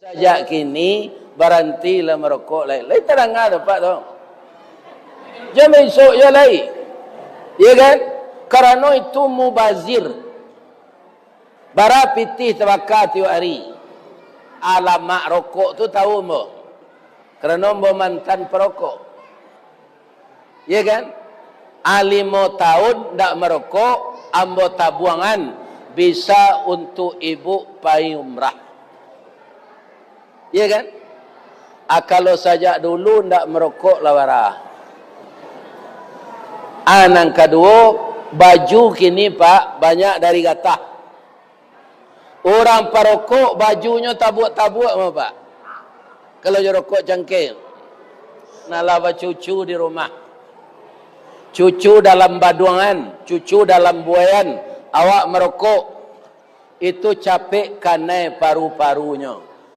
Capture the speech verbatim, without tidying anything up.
Sajak kini, barantilah marokok lai. Lai tadanga tu, Pak, tu. Jan baisok jo lai. Iya kan? Karano itu mubazir. Bara pitih tabaka tiok ari. Alamak rokok tu tahu ambo. Karano ambo mantan parokok. Iya kan? Ah, limo tahun ndak marokok, ambo tabuangan bisa untuak ibu pai umrah. Iya kan? Ah, kalau sajak dulu ndak marokok lah bara. Ah, nan kaduo, baju kini, Pak, banyak dari gatah. Urang parokok bajunyo tabuak-tabuak mah, Pak. Kalau jo rokok cangkeh. Nah, lah bacucu di rumah. Cucu dalam baduangan, cucu dalam buaian, awak marokok. Itu capek kanai paru-parunyo.